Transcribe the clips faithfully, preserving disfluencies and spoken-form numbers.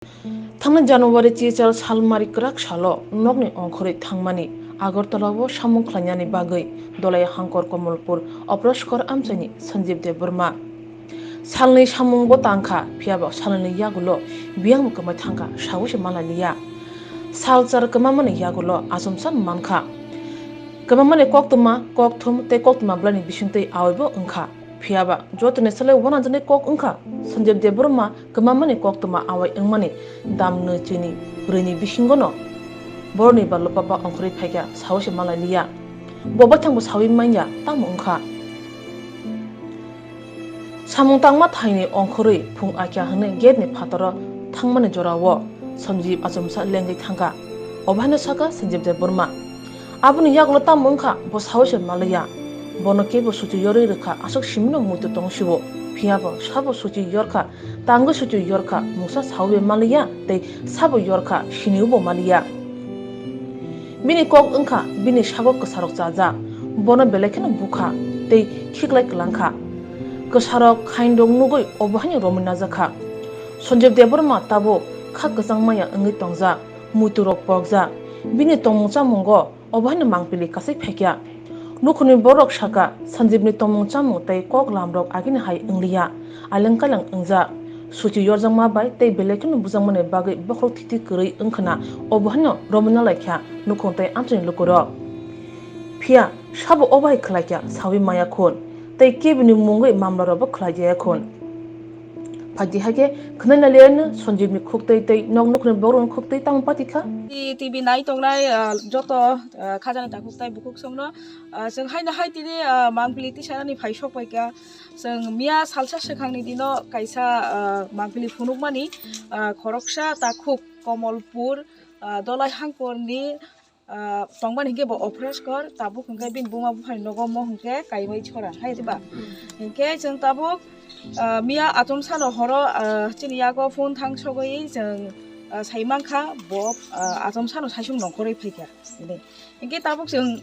Thangna January chichal salmari kwrak salo nokni ongkhorwi thangmani Agartala o samung khlainani bagwi Dolai Hangkor Komolpur Opraskor amchaini Sanjib Debbarma. Salni samungbo tangkha, phiyaba salni yagulo biyangbo kwmai thangkha, sawi se malai liya. Salchar kwmamani yagulo achomsa mankha. Kwmamani koktwma, kokthum tei koktwma bwlaini bisingtwi awaibo wngkha. Phiyaba jotoni salai uanajaknai kok wngkha. Sanjib Debbarma kwmamani koktwma awai wngmani dam nwi chini brwini bisingono boroni ba lopaba ongkhorwi phaikha, sawi se malai liya. Bo baithangbo sawi manya, tamo wngkha? Samung tangma thaini ongkhorwi phung akya hwnwi gate ni phataro thangmani jorao Sanjib achomsa lengwi thangkha. Obo haino sakha Sanjib Debbarma. Aboni yagulo tamo wngkha, bo sawi se malaya. Bono kebo suchi yorwi rwkha, aswk simino muitu tong sibo. Phiyabo sabo suchi yorkha, tangwi suchi yorkha, mungsa sawi malaya, tei sabo yorkha, sinibo malaya. Bini kok wngkha, bini sago kwsarok chajak. Bono belai kheno bukha tei khiklai kwlangkha. Kwsarok khaindok nugwi obo haino romwi najakha. Sanjib Debbarma tabuk kha kwchang maya wngwi tongjak, muiturok pokjak. Bini tongmung chamungo obo haino mangpili kasai phaikya. Nukhungni borok sakha, Sanjibni tongmung chamung tei kok lamrok agini hai wngliya, aileng kaileng wngjak. Suchi yorjakma bai tei belai kheno bujakmani bagwi bokhorok thiti kwrwi wngkhwna obo haino romwi nalaikha nukhung tei amchaini lukurok. Phiya sabo obo hai khlaikha sawi maya khun, tei kebini mungwi mamlarokbo khlai jaya khun. Phaidi hai khe khwnai naliya no Sanjibni khuktwi tei nok nukhungni borokni khuktwi tamo pati kha. T V nai tongnai, ah, joto, ah, khajani takhuk tai bukhuk songno, ah, chwng haino hai tini, ah, mangpili tisanani phai sok pai kha. Chwng miya salsa swkangni dino kaisa, ah, mangpili phunukmani, ah, khoroksa takhuk Komolpur, ah, Dolai Hangkorni, ah, tongmani hinkhe bo Opraskor, tabuk hinkhe bini buma buphani nogo mo hinkhe kaiwi chora, hai diba? Hinkhe chwng tabuk, ah, miya achomsano horo, ah, chini yago phone thang sogwi chwng, ah, sai mankha bo, ah, achomsano saisung nongkhorwi phaikha. Hinkhe tabuk chwng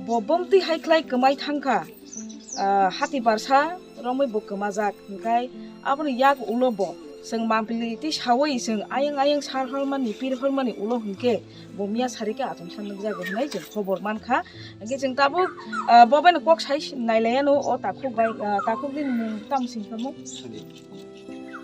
bo bomtwi hai khlai kwmai thangkha, ah, hati barsa romwi bo kwmajak, hinkhe aboni yak ulo bo chwng mangpili twi sawi chwng ayang ayang sar hormani, pir hormani ulo hinkhe bo miya sarikhe achomsa nukjago hinwi chwng khobor mankha. Hinkhe chwng tabuk, ah, bo baino kok sai nailaiano o takhuk bai, ah, takhukni mung tamo singkha mo? Sanjit.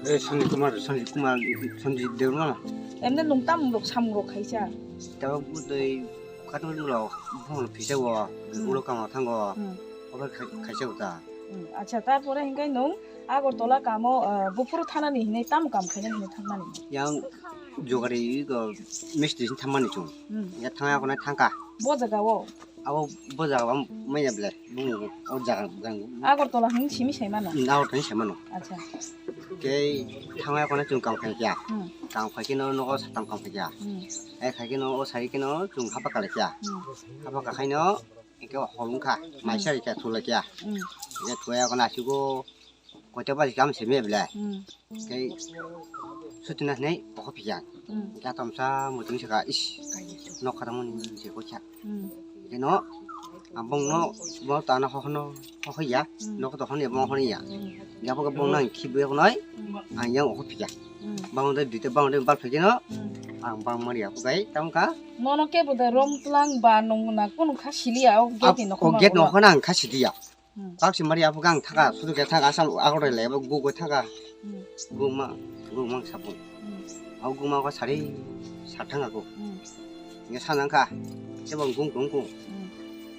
Eh, Sanjit Kumar, Sanjit Kumar, Sanjit Debbarma. Emne nung tamo rok samung rok khaisa? Tabuk bwtwi Khatungni ulo buphang phisa o, Hmm. ulo kama thango. Hmm. Obo khai-, khaisa uta. Hmm. Acha, tarpore hinkhe nwng Agartala kamo, ah, buphuru thanani hinwi tamo kam khaina hinwi thangmani? Yang jogari go mistri sin thangmani chung. Hmm. Ya thangya khonai thangka. Bo jaga o? Abo bo jaga o manya ble. Bung o jaga bung. Agartala hin simi sai mano? Hmm, Agartala hin sai mano. Acha. Kei thangya khonai chung kam khai kya. Hmm. Kam khai kino nogo satam kam khai kya. Hmm. Ai khai kino o sai kino chung hapa kala kya. Hmm. Hapa ka khaino Hingke holong kha, maisa rikha thulai kha. Hmm. Hingke thulai kha nasigo koita bari kam simi bela. Hmm. Hingke sutina hinai okho phikya. Hmm. Hingke atomsa muitung saka is. Nok kha tamo ni se kocha. Hmm. Hingke no, abong no, bo tana hohono, hohoya, Hmm. nok to honi abong honi ya. Hmm. Hingke abo ke bong nang khibu ya konoi, Hmm. ang yang okho phikya. Hmm. Bang de dite bang de bal phikya no, Hmm. ang bang mari ya kokai, tamo ka. Nono ke bo de rom tlang ba nong na kono kha siliya o gate ni nokho. O gate nokho na ang kha sidiya. Hmm. Kak si mari apo gang thaka sudu ke thaka asal agor le ba gu go thaka. Hmm. Gu ma gu mang sapung. Hmm. Au gu ma ko sari sa thanga ko. Hmm. Nge sa nang kha. Se bang gung gung gung. Hmm.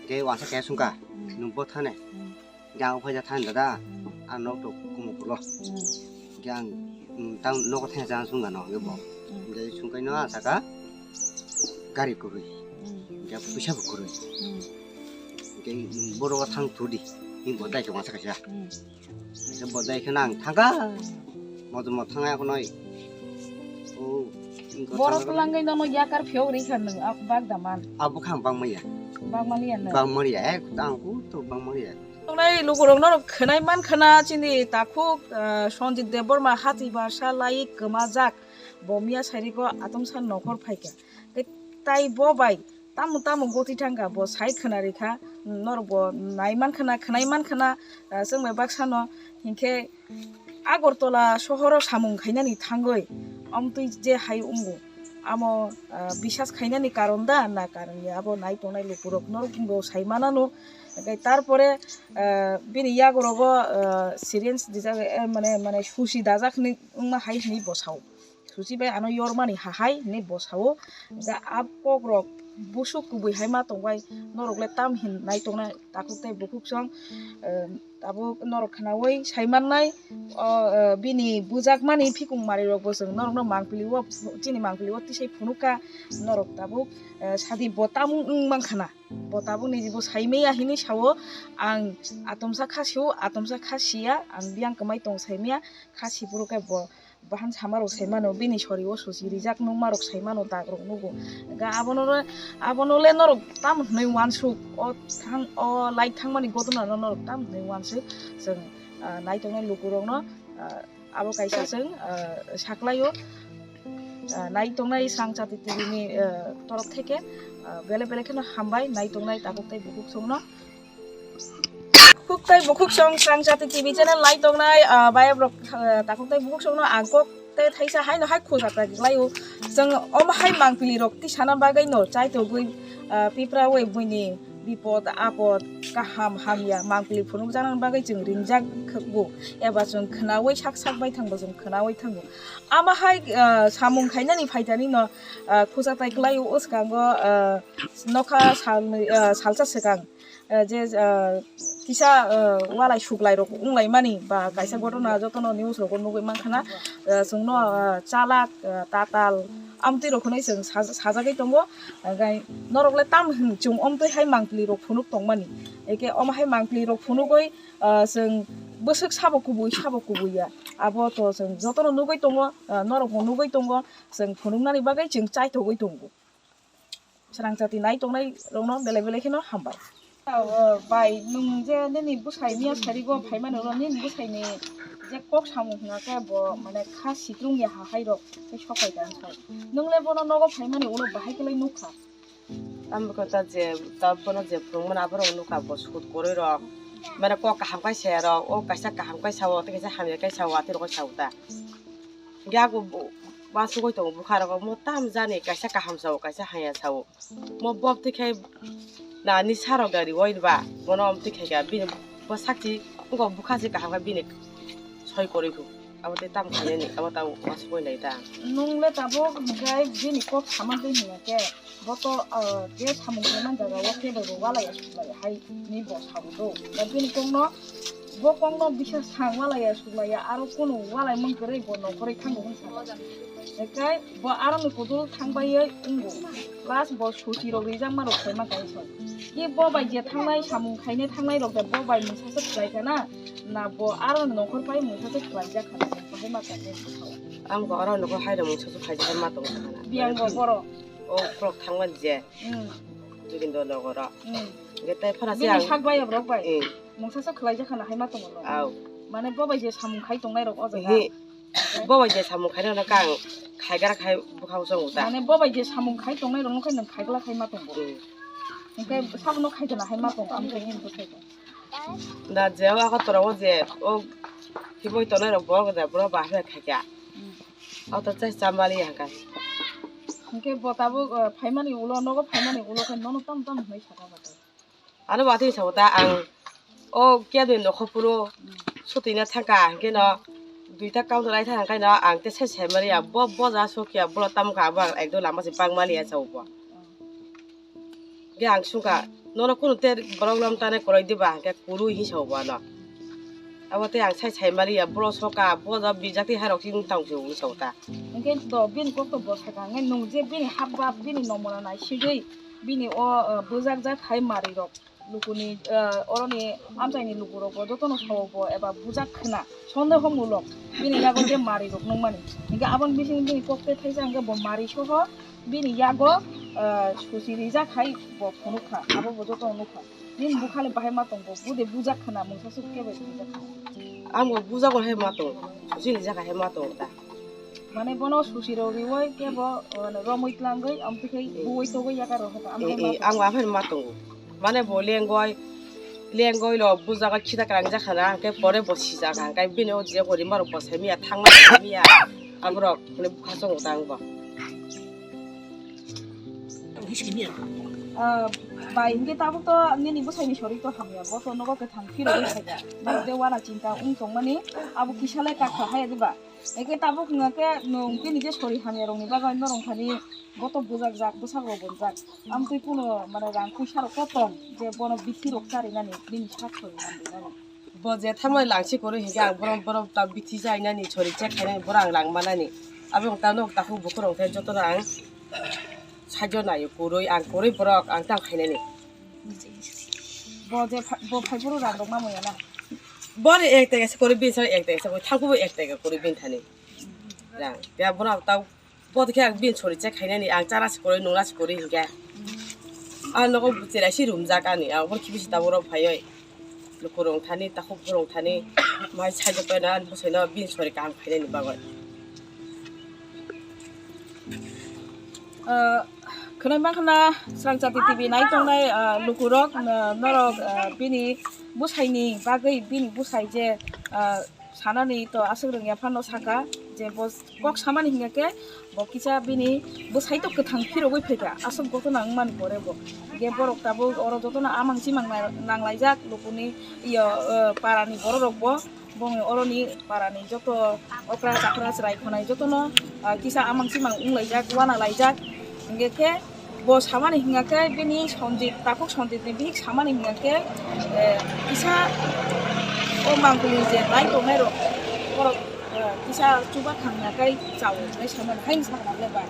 Ke wa sa ke sung ka. Hmm. Nung bo thane. Hmm. Jang phai ja than dada. Hmm. Ang nok to kumu kulo. Hmm. Jang, mm, tang nok thang jang sung gano ge bo. Hmm. Ge sung kai no asaka gari kurui. Hmm. Ge puisa bo kurui. Hmm. Ge, mm, boro thang thudi. Ni bo dai ke wasa kaisa. Hmm. Ge bo dai ke nang thanga. Mo to mo thanga ko noi. O, Borok twlangwi nono yakar phiyok ri kha nwng, ah, bak da man. Abo kha bang maya. Bang mani ya nwng. Bang mani ya, eh, tang ku to bang mani ya. Tongnai lukurok norok khwnai man khana chini takhuk, ah, Sanjit Debbarma hati barsa lai kwmajak bo miya sairiko atomsa nokhor phaikha. Tei tai bo bai tamo tamo goti thangkha bo sai khwna rikha, norok bo nai man khana, khwnai man khana, ah, chwng bai baksano hinkhe Agartala sohoro samung khainani thangwi omtwi je hai wngo, amo, ah, bisas khainani karon da na karon ya, abo nai tongnai lukurok norok bo sai manano. Hwnkhe tarpore, ah, bini yagorogo, ah, syringe dijak, eh, mane, mane susi dajak hinwi wngma hai hinwi bo sao. Susi bai ano yormani hahai hinwi bo sao. Hwnkhe a kokrok busuk kubui hai ma tongbai, norok le tam hin nai tongnai takhuk tei bukhuk song, eh, tabuk norok khnaui sai mannai, o, eh, bini bujakmani phikung marirok bo chwng norokno mangpili o, chini mangpili o tisai phunukha, norok tabuk, eh, sadi bo tamung wng mankha na, bo tabuk niji bo sai maya hinwi sao, ang atomsa kha sio, atomsa kha siya, ang biyang kwmai tong sai maya, kha si phuru khe bo bahan sama rok sai mano, bini sori o susi rijak nungma rok sai mano, dag rok nugo. Hwnkhe abono le, abono le norok tam hinwi uansuk, o thang, o light thangmani godona no norok tam hinwi uansuk, chwng, ah, nai tongnai lukurok no, ah, abo kaisa chwng, ah, saklaio. Ah, nai tongnai Srang Chati T V ni, ah, torok theke, ah, bele bele kheno hambai nai tongnai takhuk tei bukhuk songno. Khuk tei bukhuk song Srang Chati T V channel nai tongnai, ah, bayap rok, ah, takhuk tei bukhuk songno ang kok tei thaisa haino hai khusa ta laio. Chwng omo hai mangpili rok tisana bagwi no chaitogwi, ah, piprawi buini bipod apod kaham hamya mangpili phunukjakna bagwi chwng ringjak khwbo eba chwng khwnawi sak sak bai thangbo chwng khwnawi thango. Ama hai, ah, samung khainani phaitani no, ah, khusa tai kwlaio, o swkango, ah, nokha salnwi, ah, salsa swkang, ah, je, ah, kisa, ah, walai suklai rok wnglaimani ba kaisa gotona jotono news rogo nugwi mankhana, ah, chwngno, ah, chalak, ah, tatal amtwi rok hwnwi chwng sa-, sajagwi tongo. Hwnkhe norok le tam hin chwng omtwi hai mangpili rok phunuk tongmani, eke omo hai mangpili rok phunugwi, ah, chwng bwswk sabo kubui sabo kubui ya, abo to chwng jotono nugwi tongo, ah, norok bo nugwi tongo, chwng phunuknani bagwi chwng chaithogwi tongo. Srang Chati nai tongnai rokno belai belai kheno hambai. Ah, bai, nwng je nini bwsai miya sarigo phaimani ulo nini bwsaini je kok samung hwnga khe bo mane kha sikrung ya ha hai rok tei sopai da wngkha. Nwng le bono nogo phaimani ulo bahai khe lai nukha. Tamni kota je, ta bono je phwrwngmani aborok nukha bo sut kwrwi rok. Mane kok kaham kai saya rok, o kaisa kaham kai sao, tei kaisa hamya kai sao, atwi rok sao ta. Hwnkhe ako bo, uansugwi tongo bwkha rok, omo tam jani kaisa kaham sao, kaisa hamya sao. Mo bob twi khai nani saro gari oi ba, bono omo twi khai ka bini bo sakchi wngkha bwkha se kaham khe bini soi kwrwi kho. Abo tei tamo khainani, abo tamo uansugwi nai ta. Nwng le tabuk hwnkhe bini kok sama twi hwnkhe. Bo to, ah, je samung khaimani jaga o kebo bo walai ya suklai hai ni bo sabu do. Da bini kok no, bo kok no bisa sang walai ya suklai ya, aro kunu walai mung kwrwi bo nokhorwi thango hwn sa. Ekai bo aro ni kudu thang bai ye ungo. Plus bo suchi rok rijak ma rok khaima kai so. Ki bo bai je thangnai samung khaine thangnai rok da bo bai mungsa se khlai kana. Na bo aro nokhor pai mungsa se khlai jak kana. Bahai ma khaine. Ang bo aro nokhor hai rok mungsa se khlai jak ma tong kana. Biyang bo boro. O borok thangmani je. Hmm. Jogindra Nogoro. Hmm. Hwnkhe tai phano se bini ang sak bai borok bai. Eh. Mungsa se khlai jak khana hai ma tongo no. Au. Mane bo bai je samung khai tongnai rok o jaga. Ehe. Bo bai je samung khai rok no kang khai gra khai bwkha o chongo ta. Mane bo bai je samung khai tongnai rok no khai nang khai gla khai ma tongo. Hmm. Hwnkhe sabo no khai gana hai ma tongo ang khai ni bwkhai tongo. Da je o ako tora o je o himoi tongnai rok borok da borok bahai khai kha. Hmm. O to chai chamali hwnkha. Hwnkhe bo tabuk, eh, phaimani ulo, nogo phaimani ulo khe nono tam tam hwnwi sakha ba khe. Ano watwi sao ta ang o kebni nokho phuru sutwina thangkha, hwnkhe no duita counter ai thangkha no ang tei sai sai maliya, bo boja sokya, bola tam wngkha, abo ang ekdom lama se bang maliya sao bo. Hwnkhe ang swngkha, nono kunu te borok lam tanai kwrwi diba? Hwnkhe kwrwi hinwi sao bo ano. Abo tei ang sai sai maliya, bro soka, boja bijak tei hairok chini tang se hinwi sao ta. Hwnkhe to bini kok to bwsakha hwnkhe nwng je bini hap bap, bini nomona nai sigwi, bini o, o, bwjakjak hai marirok. Lukuni, eh, oroni amchaini lukurok bo jotono sao bo eba bujak khna, sondeho mulok bini yago je marirok nungmani. Hingke aboni bising bini kok tei thaisa hingke bo mari soho bini yago, eh, susi rijak hai bo phunuk kha, abo bo jotono nukha. Nini bukhali bahai ma tong bo, bude bujak khna, mungsa suk kebo bujak khna. Ang bo bujak hai ma tong, susi rijak hai ma tong ta. Mane bono susi rok riwoi kebo, mane romoi tlangoi, amtwi khai buwoi togoi yaka rok hota, amtwi ma tong. Ang bo aphai ma tongo. Mane bo lengoi, Lengoi lo bujago khita kwrang jakha na, hwnkhe pore bo sijak, hwnkhe bini o je gori marok bo saimiya, thangma saimiya, aborok hwnwi bukha chongo tang bo. Ah, bai, hwnkhe tabuk to nini bwsaini sori to hamya, bo to nogo kwthang phirogwi phaikha. Nini je wana chinta wng tongmani, abo kisa le kakha haya diba? Hwnkhe tabuk hwnkhe nwng bini je sori hamya rokni bagwi norok thani bo to bujakjak, bwsarok bonjak. Amtwi kuno mane rang puisa rok kotom je bono bithi rok charinani bini sak sori hamrinani. Bo je thamani langsi kwrwi hinkhe ang borom borom ta bithi chainani sori check khainani borok ang rang manani. Abo wng tano takhuk bukhuk rok khe jotono ang saijo naio kwrwi ang kwrwi borok ang tang khainani. Bo je pha-, bo phai phuru rang rok ma moya na? Bori ek tega se kwrwi bini sori ek tega se kwrwi thangkubo ek tega kwrwi bini thani. Rang ya bono tau. Bo khe ang bini sori check khainani, ang chara se kwrwi, nungla se kwrwi hinkhe. Ang nogo cherai si rumjak ani, ang bor khibi si tabuk rok phaiwi. Lukurok thani, takhuk borok thani, mai saijo paina ani bwsaino bini sori kaham khainani bagwi. Ah, khwnai mankha na Srang Chati T V nai tongnai, ah, lukurok, ah, norok, ah, bini bwsaini bagwi, bini bwsai je, ah, sanani to aswk rwngya phano saka je bo kok samani hingya khe bo kisa bini bwsai to kwthang phirogwi phaikha, aswk gotona wngmani pore bo. Hingkhe borok tabuk oro jotono amang chimang nang-, nanglaijak lukuni iyo, o, parani bororok bo, bongni oroni parani joto okra chakra chwrai khwnai jotono, ah, kisa amang chimang wnglaijak, wana laijak. Hingkhe khe bo samani hingya khe bini Sanjit, takhuk Sanjitni bihik samani hingya khe, eh, kisa o mangpili je nai tongnai rok, borok, eh, kisa chuba thangya kai chao hinwi samani, haini sakna le ba,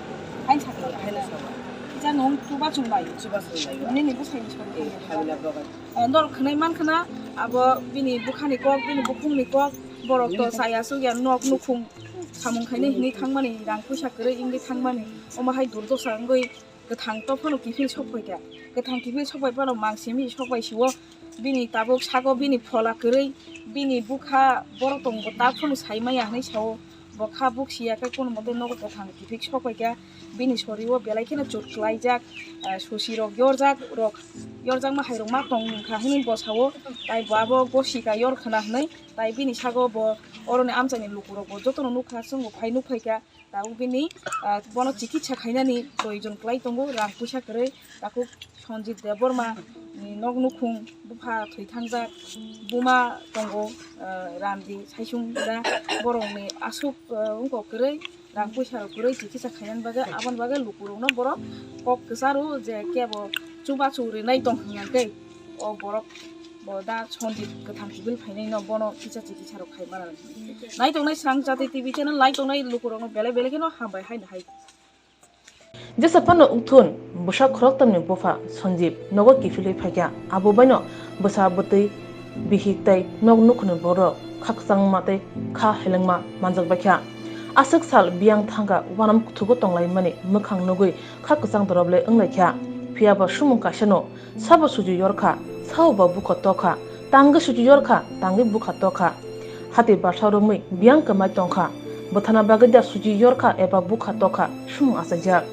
haini sakna le ba. Kisa nwng chuba chunglai. Chuba chunglai. Nini bwsaini sori. Eh, hamya bagwi. Eh, norok khwnai mankha na, abo bini bwkhani kok, bini bukhukni kok, borok to chaya chukya nok nukhung samung khainai hinwi thangmani, rang puisa kwrwi wngwi thangmani, omo hai durdosa wngwi kwthang to phano kiphil sok phaikha. Kwthang kiphil sok pai phano mang simi sok pai sio. Bini tabuk sago bini phola kwrwi, bini bwkha borok tongbo ta phano sai maya hinwi sao. Bo kha buk siya khe kono mote nogo kwthang kiphik sok pai kha. Bini sori o belai kheno chut kwlaijak, ah, susi rok yorjak rok, yorjakma hai rok ma tong kha hinwi bo sao. Tai bo abo gosika yor khna hinwi, tai bini sago bo oroni amchaini lukurok bo jotono nukha, chwngbo phai nuk phai kha. Tabuk bini, ah, bono chikitsa khainani proyojon kwlai tongo, rang puisa kwrwi, takhuk Sanjit Debbarma ni nok nukhung bupha thwi thangjak, buma tongo, ah, Ramdi Saisung da, borokni aswk, ah, wngkok kwrwi, rang puisa rok kwrwi chikitsa khainani bagwi, aboni bagwi lukurokno borok kok kwcharo je kebo chubachu rinai tong hwnkhe o borok bo da Sanjit kwthang kiphil phainai no bono kisa chikitsa rok khai mano. Nai tongnai Srang Chati T V channel nai tongnai lukurokno belai belai kheno hambai haino hai. Jesa phano wngthun, bwsa khorokthomni bupha Sanjib nogo kiphilwi phaikha. Abo baino bwsa bwtwi, bihik tei nok nukhungni borok kha kwchangma tei kha helengma manjak baikha. Aswk sal biyang thangkha, uanam kuthugo tonglaimani mwkhang nugwi kha kwchang doroble wnglaikha. Phiyaba sumung kaisano, sabo suju yorkha, sabo ba bukha tokha, tangwi suju yorkha, tangwi bukha tokha. Hati barsa romwi biyang kwmai tongkha. Bwthana bagwi da suju yorkha eba bukha tokha, sumung achaijak.